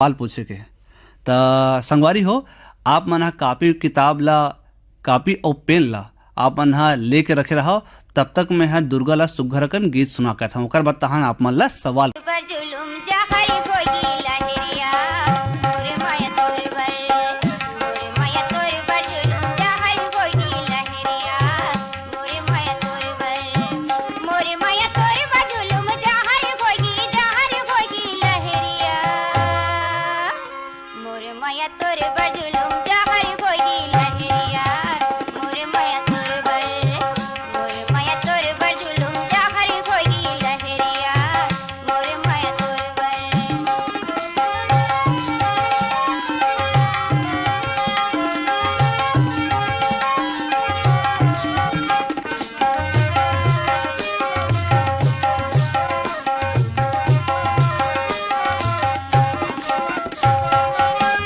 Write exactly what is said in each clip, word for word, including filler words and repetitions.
सवाल पूछे के। त संगवारी हो, आप मन ह कॉपी किताब ला, कॉपी अउ पेन ला आप मन ह लेके रखे रहव। तब तक मैं ह दुर्गा ला सुग्घर अकन गीत सुना करत हंव, ओकर बाद तहान आप मन ला सवाल। बर जुलुम जहर घोगी लहरिया, मोर माया तोर बर, मोर माया तोर बर जुलुम जहर घोगी लहरिया, मोर माया तोर बर, मोर माया तोर बर जुलुम जहर घोगी, जहर घोगी लहरिया। मोर माया तोर बर जुलुम जहर घोगी लहरिया, मोर माया तोर बर, मोर माया तोर बर जुलुम जहर घोगी लहरिया, मोर माया तोर बर।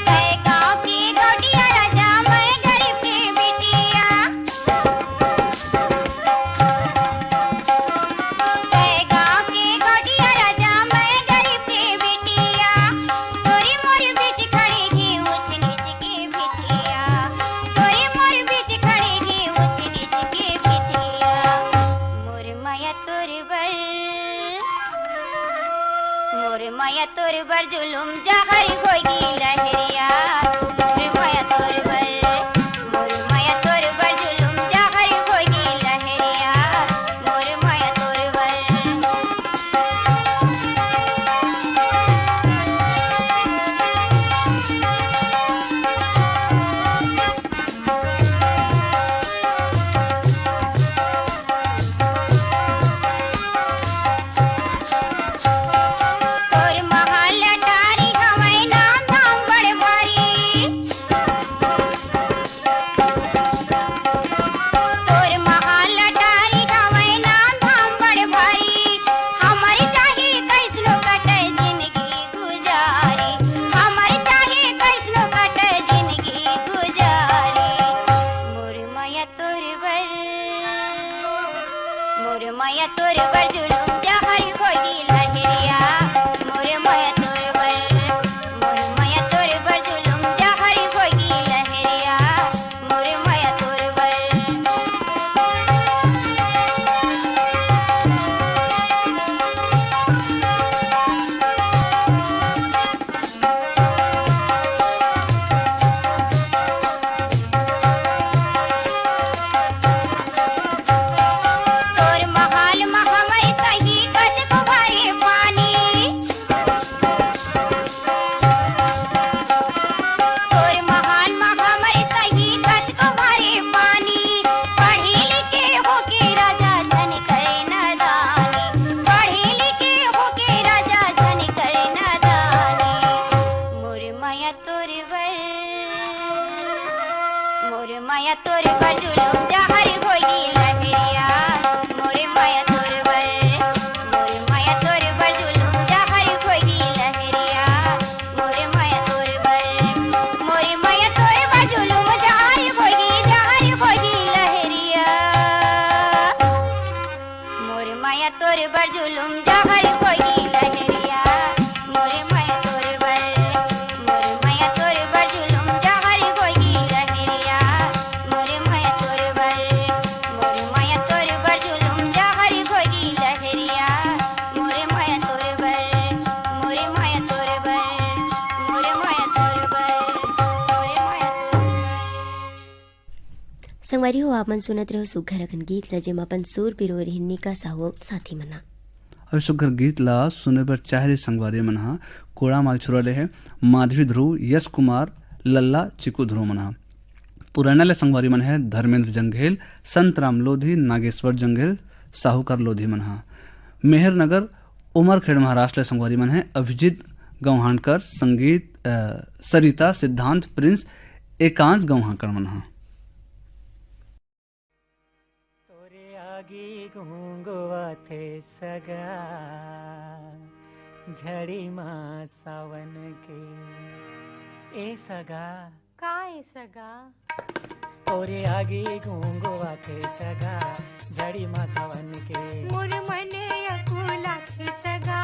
तै गाँव के गौटिया राजा, मैं गरीब के बिटिया। तै गाँव के गौटिया राजा, मैं गरीब के बिटिया। तोरी मोरी बीच खड़ी ही ऊंच नीच के बिटिया। तोरी मोरी बीच खड़ी ही ऊंच नीच के बिटिया। मोर माया तोर बर, मोर माया तोर बर जुलुम जहर घोगी लहरिया, मोर माया तोर बर, मोर माया तोर बर जुलुम जहर घोगी लहरिया, मोर माया तोर बर। तोर महल अटारी हवय नाम धाम बड़ भारी। तोर महल अटारी हवय नाम धाम बड़ भारी। हमर चाहे कइसनो कटय जिनगी गुजारी, हमर चाहे कइसनो कटय जिनगी गुजारी। मोर माया तोर बर, मोर माया तोर बर जुलुम जहर घोगी लहरिया, मोर माया तोर बर, मोर माया तोर बर जुलुम जहर घोगी लहरिया, मोर माया तोर बर। तोर महल म हमर सही कतको भारी पानी। तोर महल म हमर सही कतको भारी पानी। पढ़े लिखे होके राजा झन करे नदानी। पढ़े लिखे होके राजा झन करे नदानी। मोर माया तोर बर, मोर माया तोर बर जुलुम जहर घोगी लहरिया, मोर माया तोर बर, मोर माया तोर बर जुलुम जहर घोगी लहरिया, मोर माया तोर बर, मोर माया तोर बर जुलुम जहर घोगी, जहर घोगी लहरिया। मोर माया तोर बर जुलुम जहर घोगी लहरिया, मोर माया तोर बर, मोर माया तोर बर जुलुम जहर घोगी लहरिया, मोर माया तोर बर, मोर माया तोर बर जुलुम जहर घोगी लहरिया, मोर माया तोर बर, मोर माया तोर बर, मोर माया तोर बर, मोर माया तोर बर। संगवारी हो, आप मन सुनत रहो सुघर अकन गीत ल, जेमा अपन सुर पिरो रिहिन निका साहू अउ साथी मन ह। अउ सुघर गीत ल सुने बर चाह रही संगवारी मन ह कोड़ा मालछुरा ले हे माधवी ध्रुव, यश कुमार, लल्ला, चिकू ध्रुव मन ह। पुरैना ले संगवारी मन हे धर्मेंद्र जंघेल, संतराम लोधी, नागेश्वर जंघेल, साहूकार लोधी मन ह। मेहर नगर उमरखेड़ महाराष्ट्र ले संगवारी मन हे अभिजीत गौहांडकर, संगीत, अ, सरिता, सिद्धांत, प्रिंस, एकांश गौहांकर मन ह। तोरे आगी घूंगवाथे सगा, झड़ी मा सावन के। ए सगा। का ए सगा? तोरे आगी घूंगवाथे सगा, झड़ी मा सावन के। मोर मन अकुलाथे सगा,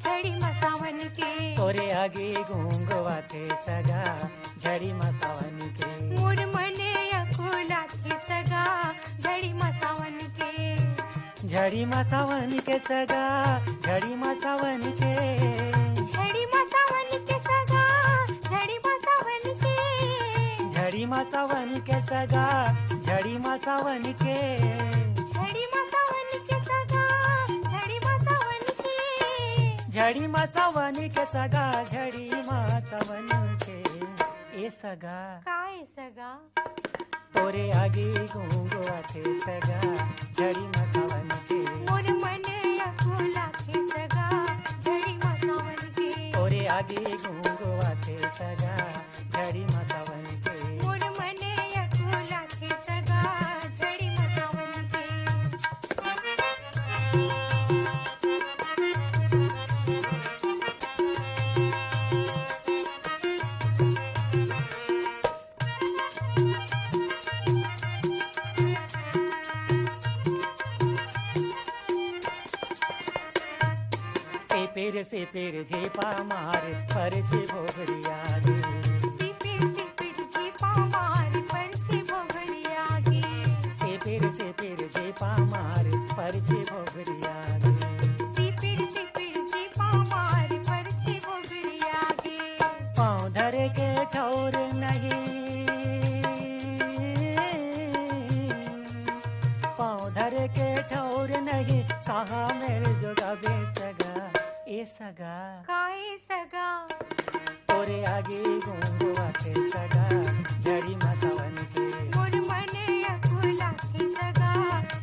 झड़ी मा सावन के। तोरे रे आगी घुंघवाथे सगा, झड़ी म सावन के। मोर मन अकुलाथे सगा, झड़ी म सावन के। झड़ी म सावन के सगा, झड़ी म सावन के। झड़ी म सावन के सगा, झड़ी म सावन के। झड़ी म सावन के सगा, झड़ी म सावन के। झड़ी म सावन के सगा, झड़ी म सावन के। झड़ी म सावन के सगा, झड़ी म सावन के। ए सगा। का ए सगा? तोरे आगी घुंघवाथे सगा, झड़ी म सावन के। मोर मन अकुलाथे सगा, झड़ी म सावन के। तोरे आगी घुंघवाथे सगा, झड़ी म सावन के। मोर मन अकुलाथे सगा, झड़ी म सावन के। सेपेर सेपेर झेपा मार, परछे भोगरिया गे। सेपेर सेपेर झेपा मार, परछे भोगरिया गे। सेपेर सेपेर झेपा मार, परछे भोगरिया गे। सेपेर सेपेर झेपा मार, परछे भोगरिया गे। पाँव धरे के ठौर नहीं, पाँव धरे के ठौर नहीं, कहाँ मेल जोगाबे सगा, ए सगा। का ए सगा? तोरे आगी घुंघवाथे सगा, झड़ी म सावन के। मोर मन अकुलाथे सगा,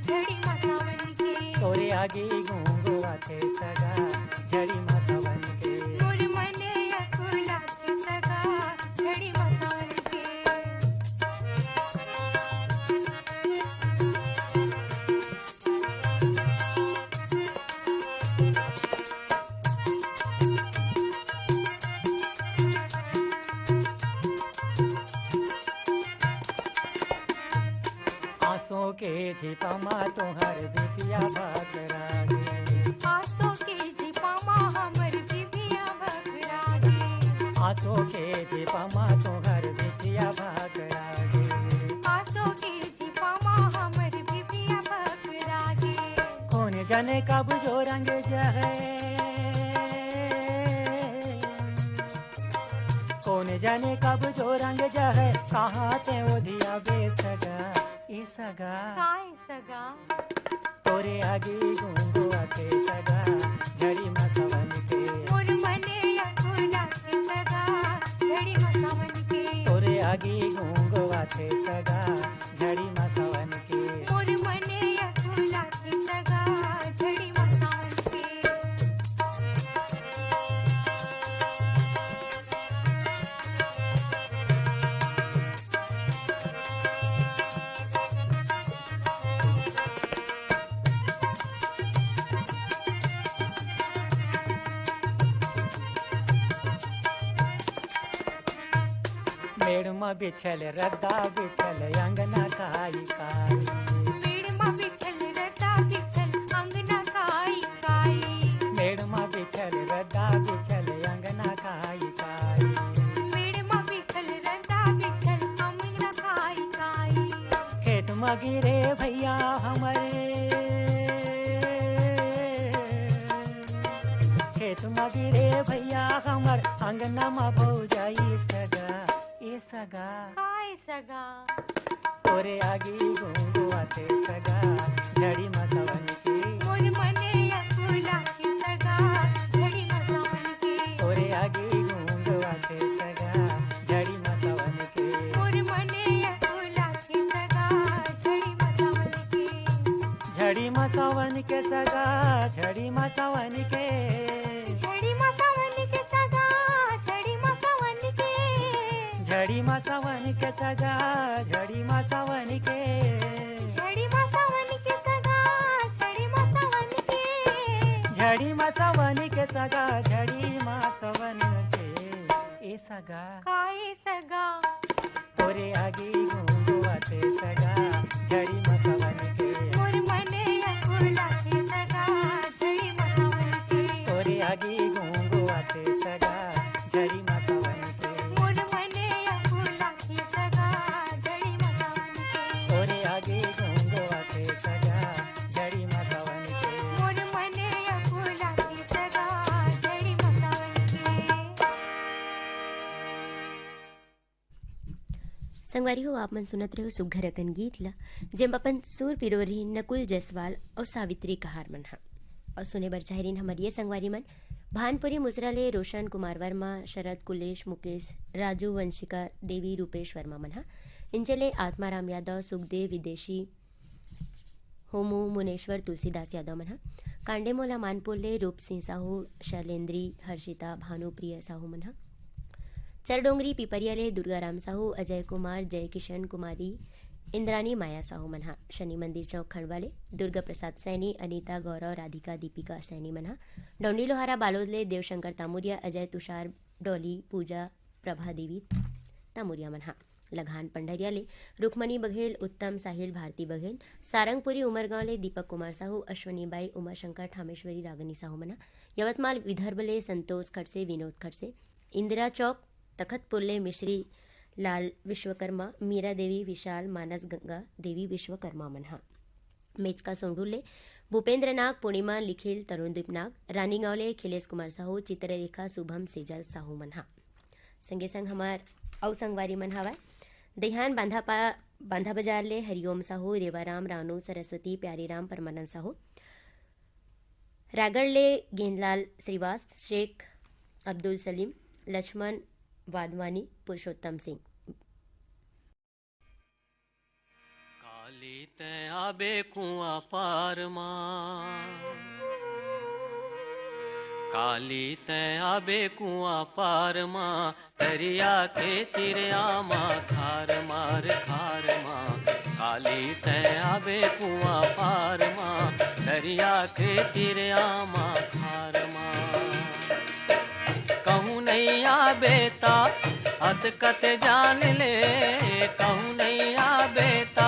झड़ी म सावन के। तोरे आगी घुंघवाथे सगा, झड़ी म सावन के। मोर मन अकुलाथे सगा, झड़ी म सावन के। आंसू के झिपा मा तुंहर बिटिया भकरा गे। आंसू के झिपा मा हमर बिटिया भकरा गे। आंसू के झिपा मा तुंहर बिटिया भकरा गे। आंसू के झिपा मा हमर बिटिया भकरा गे। कोन जाने कब जो रंग जहय, कोन जाने कब जो रंग जहय, कहाँ ते ओधियाबे सगा, ए सगा। का ए सगा? तोरे आगी घुंघवाथे सगा, झड़ी म सावन के। मोर मन अकुलाथे सगा, झड़ी म सावन के। तोरे आगी घुंघवाथे सगा, झड़ी म सावन के। मोर मन अकुलाथे सगा, झड़ी म सावन के। मेड़ म बिछल रद्दा बिछल अंगना काई काई। मेड़ म बिछल रद्दा बिछल अंगना काई काई। मेड़ म बिछल रद्दा बिछल अंगना काई काई। मेड़ म बिछल रद्दा बिछल अंगना काई काई। खेत म गिरे भैया हमर, खेत म गिरे भैया हमर, अंगना म भौजाई सगा, ए सगा। का ए सगा? तोरे आगी घुंघवाथे सगा, झड़ी म सावन के। मोर मन अकुलाथे सगा, झड़ी म सावन के। तोरे आगी घुंघवाथे सगा, झड़ी म सावन के। मोर मन अकुलाथे सगा, झड़ी म सावन के। झड़ी म सावन के सगा, झड़ी म सावन के। झड़ी म सावन के सगा, झड़ी म सावन के। झड़ी म सावन के सगा, झड़ी म सावन के। झड़ी म सावन के सगा, झड़ी म सावन के। झड़ी म सावन के सगा, झड़ी म सावन के। ए सगा। का ए सगा? तोरे आगी घुंघवाथे सगा, झड़ी म सावन के। मोर मन अकुलाथे सगा, झड़ी म सावन के। तोरे आगी घुंघवाथे सगा, मोर मने अकुलाथे सगा जड़ी मसावन के। ओरे आगे घुंगवाथे सगा जड़ी मसावन के। मोर मने अकुलाथे सगा जड़ी मसावन के। संगवारी हो, आप मन सुनत रहो सुग्घर अकन गीत ला, जेम अपन सुर पिरोरी नकुल जायसवाल अउ सावित्री कहार मन हा। अउ सुने बर चाहरीन हमर ये संगवारी मन, भानपुरी मुसरा ले रोशन कुमार वर्मा, शरद कुलेश, मुकेश, राजू, वंशिका देवी, रूपेश वर्मा मन हा। इंचे ले आत्माराम यादव, सुखदेव विदेशी, होमू, मुनेश्वर, तुलसीदास यादव मन ह। कांडेमोला मानपुर ले रूप सिंह साहू, शैलेंद्री, हर्षिता, भानुप्रिया साहू मन ह। चरडोंगरी पिपरिया ले दुर्गाराम साहू, अजय कुमार, जय किशन कुमारी, इंद्रानी माया साहू मन ह। शनि मंदिर चौक खंडवा ले दुर्गा प्रसाद सैनी, अनीता, गौरव, राधिका, दीपिका सैनी मन ह। डौंडी लोहारा बालोद ले देवशंकर तामुरिया, अजय, तुषार, डॉली, पूजा, प्रभा देवी तामुरिया मन ह। लघान पंडरिया ले रुक्मणी बघेल, उत्तम साहिल, भारती बघेल, सारंगपुरी उमरगांव ले दीपक कुमार साहू, अश्वनी बाई, उमाशंकर, ठामेश्वरी, रागनी साहू मन ह। यवतमाल विदर्भ ले संतोष खड़से, विनोद खड़से, इंदिरा चौक तखतपुर ले मिश्री लाल विश्वकर्मा, मीरा देवी, विशाल, मानस गंगा देवी विश्वकर्मा मन ह। मेचका सोंढूर ले भूपेंद्र नाग, पूर्णिमा लिखिल, तरुणदीप नाग, रानीगांव ले खिलेश कुमार साहू, चित्ररेखा, शुभम, सेजल साहू मन ह। संगे संग हमर अउ संगवारी मन हवय, दइहान बांधा पा-, बांधा बाजार ले हरिओम साहू, रेवाराम, रानू, सरस्वती, प्यारीराम, परमानंद साहू, रायगढ़ ले गेंदलाल श्रीवास्त, शेख अब्दुल सलीम, लक्ष्मण वाधवानी, पुरुषोत्तम सिंह। काली तैं आबे कुआं पार मा, काली तैं आबे कुआं पार मा, तरिया के तिरिया मा खार मार खार मा। काली तैं आबे कुआं पार मा, तरिया के तिरिया मा खार मा। कहूँ नइ आबे ता अतका तैं जान ले, कहूँ नइ आबे ता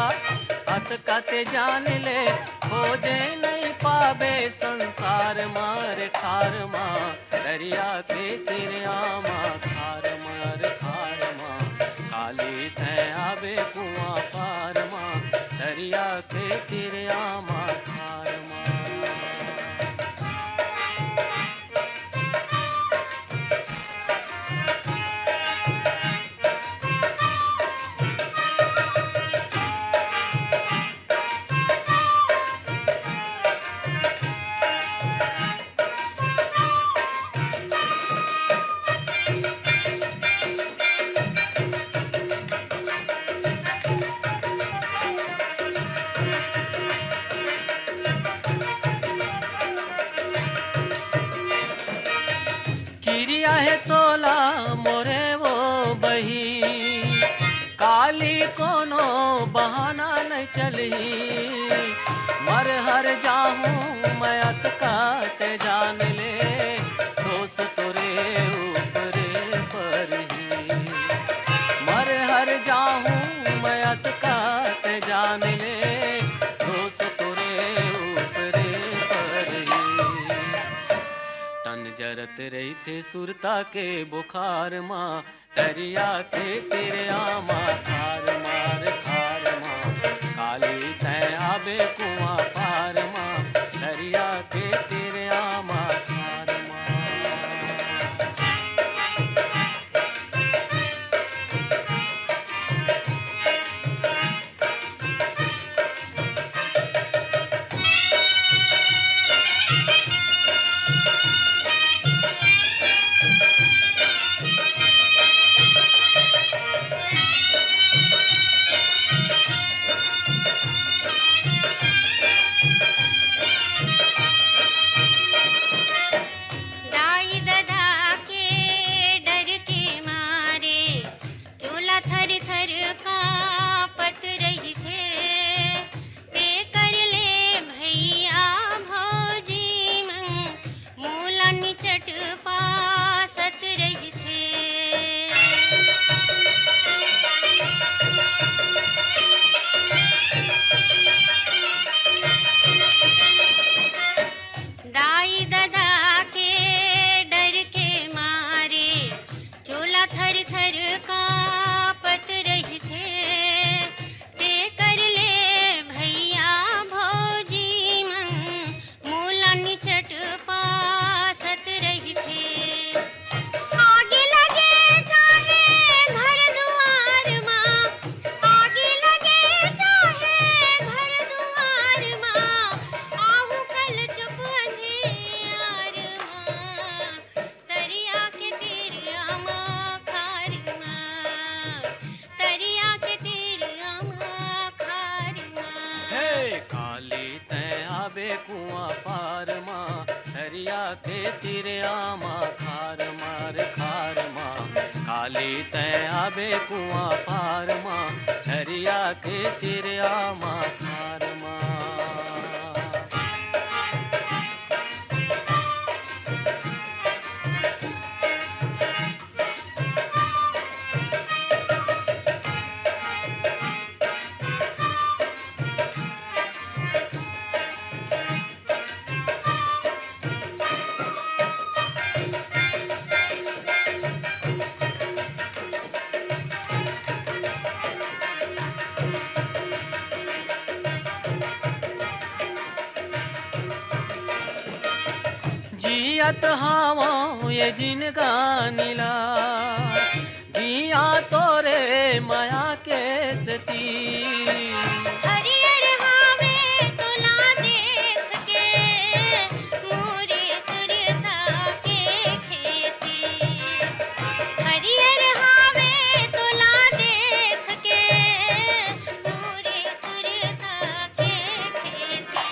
अतका तैं जान ले, खोजे नइ पाबे संसार मार खार मा। तरिया के तिरिया मा खार मार खार मा, काली तैं आबे कुआं पार मा। तरिया के तिरिया मा खार मा। किरिया हे तोला मोरे वो बहिन, काली कोनो बहाना नइ चलही। मर हर जाहूँ मैं अतका तैं जान ले, दोष तोरे ऊपरे परही। मर हर जाहूँ मैं अतका तैं जान ले, दोष तोरे ऊपरे परही। तन जरत रहिथे सुरता के बुखार मा, तरिया के तिरिया मा खार मार खार मा। काली तैं आबे कुआं पार मा, तरिया के तिरिया मा खार मा। थर कांपत रहिथे, तेकर ले भैया भौजी मन मोला निचट पासत रहिथे। आगी लगे चाहे घर दुआर मा, आगी लगे चाहे घर दुआर मा, आहूं कल चुप अंधियार मा। तरिया के तीर आमा खार मा, तरिया के तीर आमा खार मा। हे काली तैं आबे कुआं पार मा, तरिया के तीर आमा खार मार खार मा। काली तैं आबे कुआं पार मा, तरिया के तीर आमा खार मा। जियत हावं ये जिनगानी ला, गिया तोरे मया के सेती। हरियर हावे तोला देख के, मोरे सुरता के खेती। हरियर हावे तोला देख के, मोरे सुरता के खेती।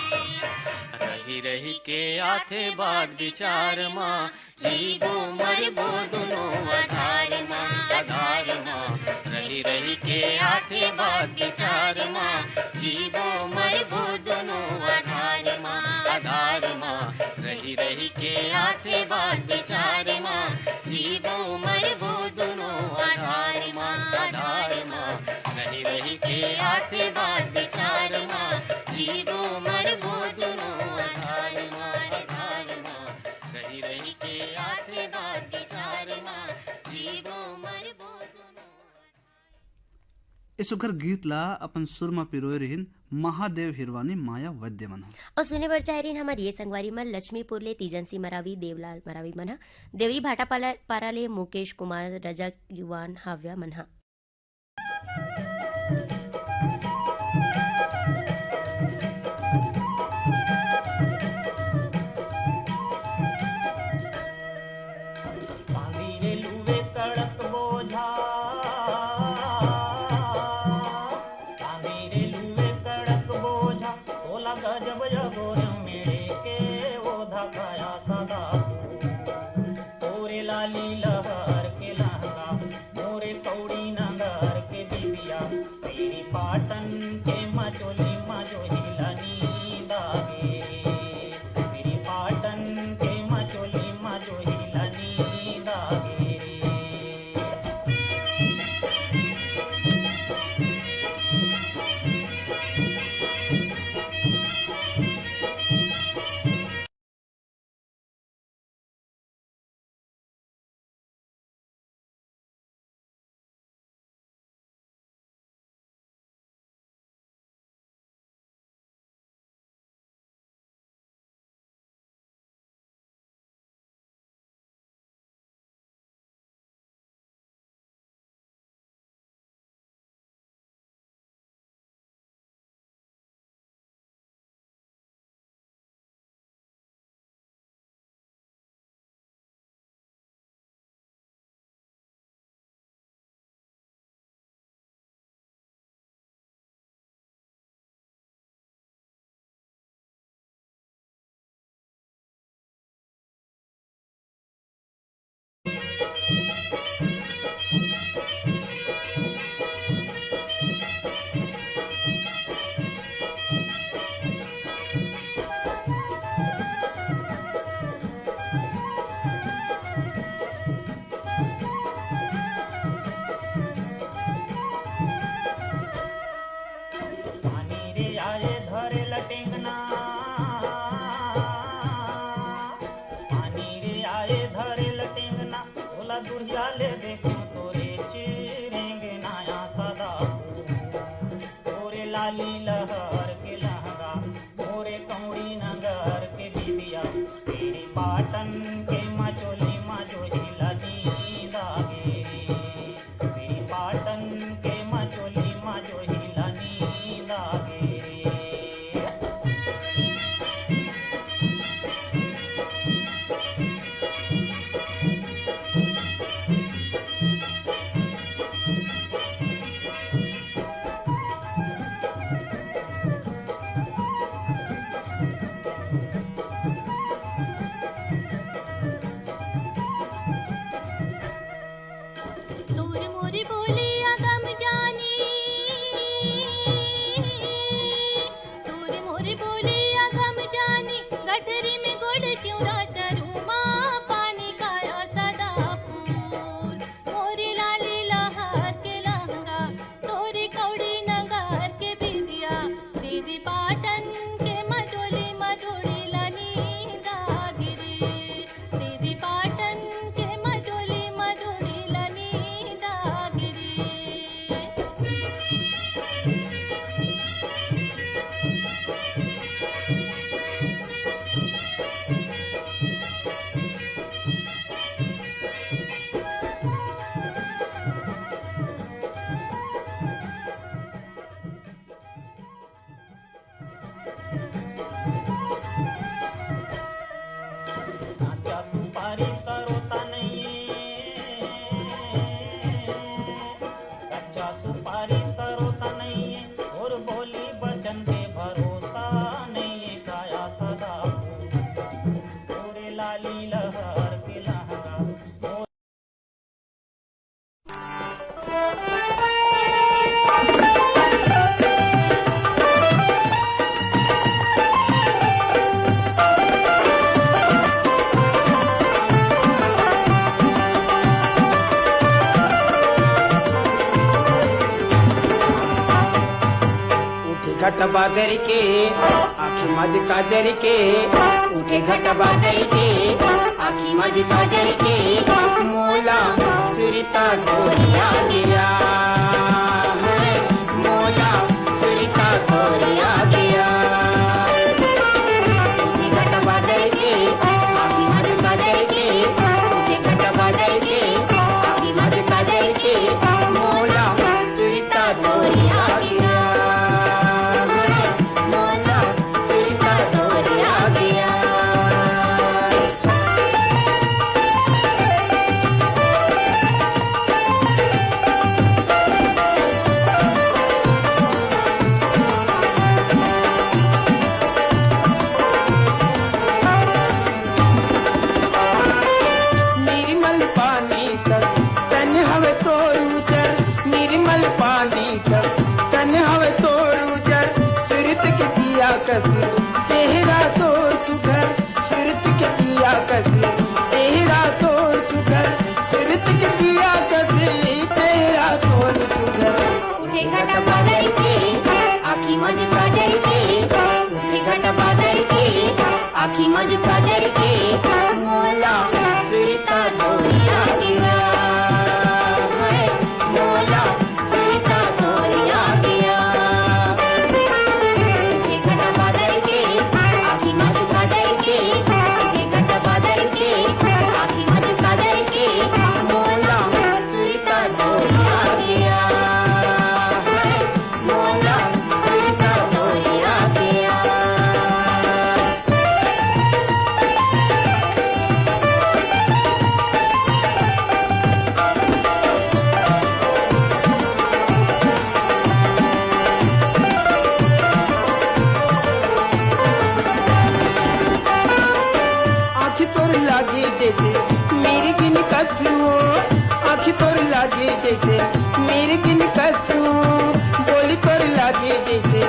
रहि रहि के आथे बात बिचार मा, जीबो मरबो दुनो आधार मा, आधार मा। रहि रहि के आथे बात बिचार मा, जीबो मरबो दुनो आधार मा, आधार मा। रहि रहि के आथे बात बिचार मा, जीबो मरबो दुनो आधार मा, आधार मा। रहि रहि के आथे बात बिचार मा, जीबो मरबो दुनो आधार मा, आधार मा। रहि रहि के आथे बात बिचार मा, जीबो मरबो दुनो। ए सुघर गीत ला अपन सुर म पिरोए रहिन महादेव हिरवानी माया वैद्य मन ह। अउ सुने बर चाहे रहिन हमर ये संगवारी मन लक्ष्मीपुर ले तीजन सिंह मरावी, देवलाल मरावी मन ह, देवरी भाटापारा, पारा ले मुकेश कुमार, रजक, युवान, हाव्या मन ह। कांदी रे लुवे कड़क बोझा, कांदी रे लुवे कड़क बोझा, तोला गजब जगोर मेरे के ओधा काया सदा। तोरे लाली लहर के लहंगा, मोरे कौड़ी नगर के बिबिया, तेरी पाटन के मचोली मजोहिला नींद आगे रे। तेरी पाटन के मचोली मजोहिला नींद आगे रे। पानी रे आए धरे ल टेंगना, पानी रे आए धरे ल टेंगना, ओला दुरिया ले देखेंव तोरे पाटन के मचोली म जोही ला नींद आगे। तोर मोरी बोलिया गम जानी, तोर मोरी बोलिया गम जानी, गठरी में गोड़ चिउरा चरूमा, पानी काया सदापुर। मोरी लाली लहर के लहंगा, तोरी कौड़ी नगर के बिंदिया, देवी पाटन के मचोली म जोड़ी ला नींद आगे रे। देवी पाटन के मचोली म जोड़ी ला नींद आगे रे। काचा सुपारी सरोता नइये, काचा सुपारी सरोता नइये, अउ बोली बचन के भरोसा नइये, काया सदापुर। तोरे लाली लहर के लहंगा, उठे घट बादर के, आँखी मज काजर के, उठे घट बादर के, आँखी मज काजर के, मोला सुरता गोरिया गया है, मोला सुरता गोरिया गया। उठे घट बादर के, आँखी मज काजर के, उठे घट बादर के, आँखी मज काजर के, मोला सुरता गोरिया गया। मोला सुरता गोरिया गया। निर्मल पानी तक तन हवे तोर उजर, निर्मल पानी तक तन हवे तोर उजर। सुरत के दिया कस चेहरा तोर सुघर, सुरत के दिया कस चेहरा तोर सुघर, सुरत के दिया कस चेहरा तोर सुघर। उठे घट बादर के, आँखी मज काजर के, उठे घट बादर के, आँखी मज काजर के, मोला सुरता गोरिया गया। मोला सुरता गोरिया गया। उठे घट बादर के, आँखी मज काजर के, उठे घट बादर के, आँखी मज काजर के, मोला सुरता गोरिया गया। मोला सुरता गोरिया गया। आँखी तोर लागे जैसे मिर्गिन कस हो, आँखी तोर लागे जैसे मिर्गिन कस हो, बोली तोर लागे जैसे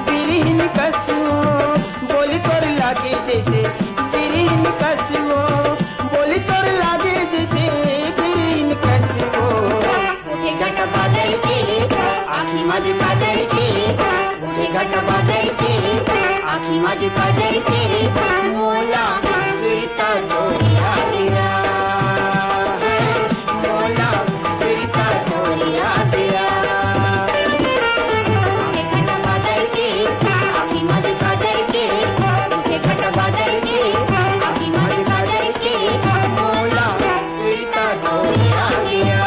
बिरहिन कस हो, बोली तोर लागे जैसे बिरहिन कस हो, बोली तोर लागे जैसे बिरहिन कस हो। उठे घट बादर के, आँखी मज काजर के, उठे घट बादर के, आँखी मज काजर के, मोला सुरता गोरिया गया। मोला सुरता गोरिया गया। उठे घट बादर के, आँखी मज काजर के, उठे घट बादर के, आँखी मज काजर के, मोला सुरता गोरिया गया।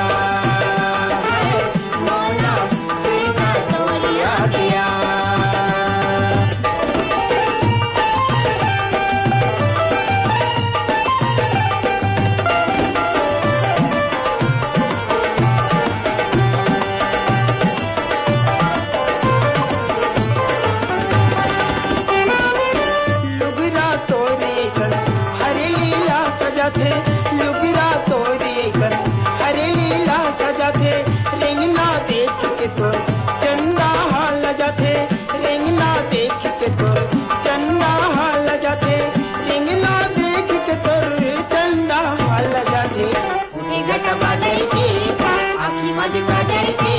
मज काजर के,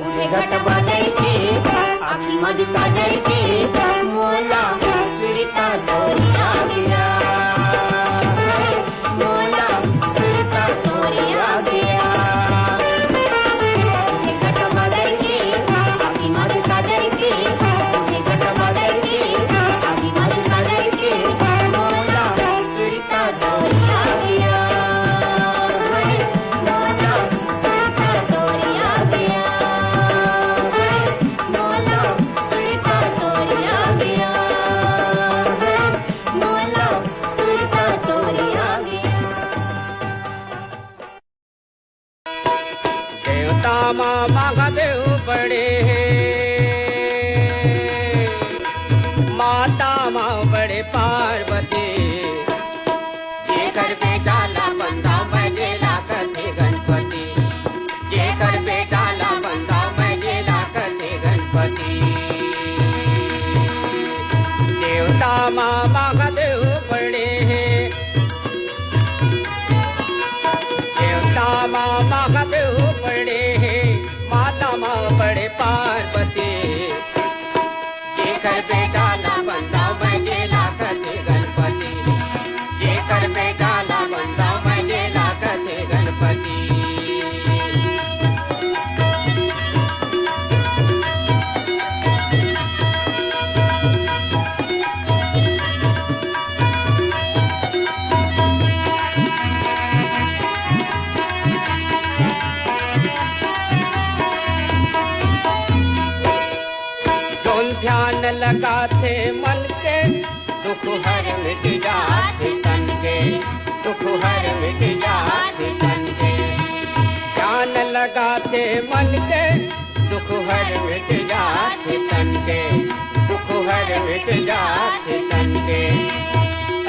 उठे घट बाजर के, आँखी मज काजर के, मोला सुरता तोर आ गया। मोला सुरता तोर आ गया। उठे घट बाजर के, आँखी मज काजर के, उठे घट बाजर के, आँखी मज काजर के, मोला सुरता तोर आ गया। देवता मा महादेव बड़े हे, माता मा बड़े पार्वती। जेकर बेटा ला बंदा मैं जेला कथे गणपति, जेकर बेटा ला बंदा मैं जेला कथे गणपति। देवता मा महादेव बड़े हे, देवता मा महादेव बड़े हे, माता मा बड़े पार्वती। जेकर बेटा ला बंदा मैं जेला कथे गणपति, जेकर बेटा ला बंदा मैं जेला कथे गणपति। जोन ध्यान लगाथे मन के, दुख हर मिट जाथे तन के, दुख हर मिट जाथे तन के। ध्यान लगाथे मन के, दुख हर मिट जाथे तन के, दुख हर मिट जाथे तन के।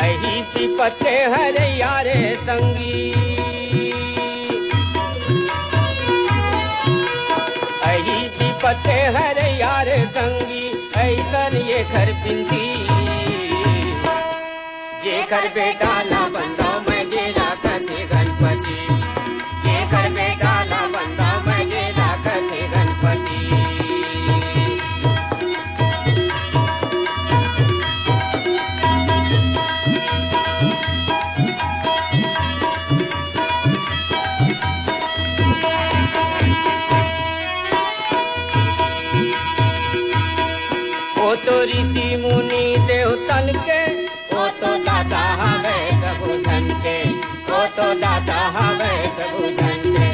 अही विपत हरइया रे संगी, अही विपत हरइया रे संगी, अइसन एकर बिनती। जेकर बेटा ला बंदा मैं जेला कथे गणपति, जेकर बेटा ला बंदा मैं जेला कथे गणपति। ओ तो ऋषि मुनि देवतन के, ओ तो दाता हवे सबो झन के, ओ तो दाता हवे सबो झन के।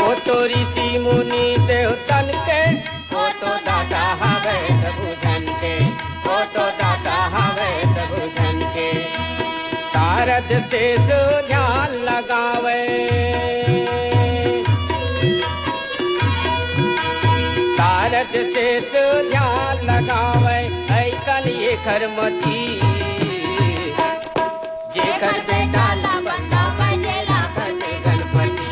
ओ तो ऋषि मुनि देवतन के, ओ तो दाता हवे सबो झन के, ओ तो दाता हवे सबो झन के। शारद शेष ध्यान लगावे, शारद शेष ध्यान लगावे, अइसन एकर मती। जेकर बेटा ला बंदा मैं जेला कथे गणपति,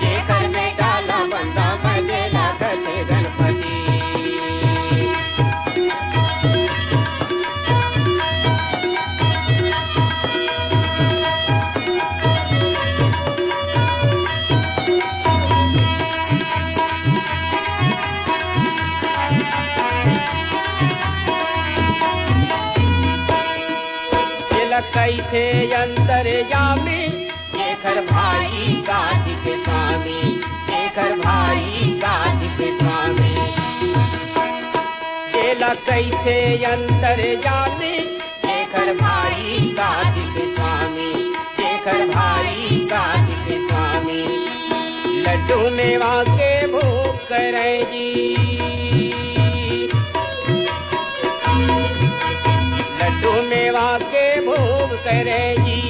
जेकर बेटा ला बंदा मैं जेला कथे गणपति। जेला कहिथे अंतर्यामी, जेकर भाई कार्तिक स्वामी, जेकर भाई कार्तिक स्वामी। जेला कहिथे अंतर्यामी, जेकर भाई कार्तिक स्वामी, जेकर भाई कार्तिक स्वामी। लड्डू मेवा के भोग करे जी, लड्डू मेवा के भोग करे जी,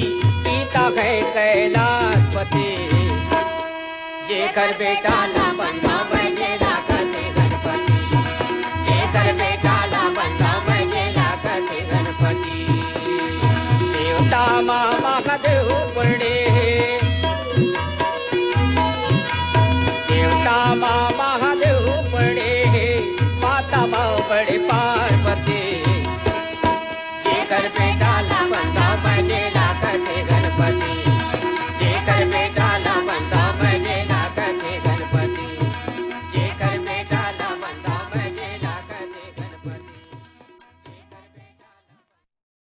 पीता है कैलाशपति। जेकर बेटा ला बंदा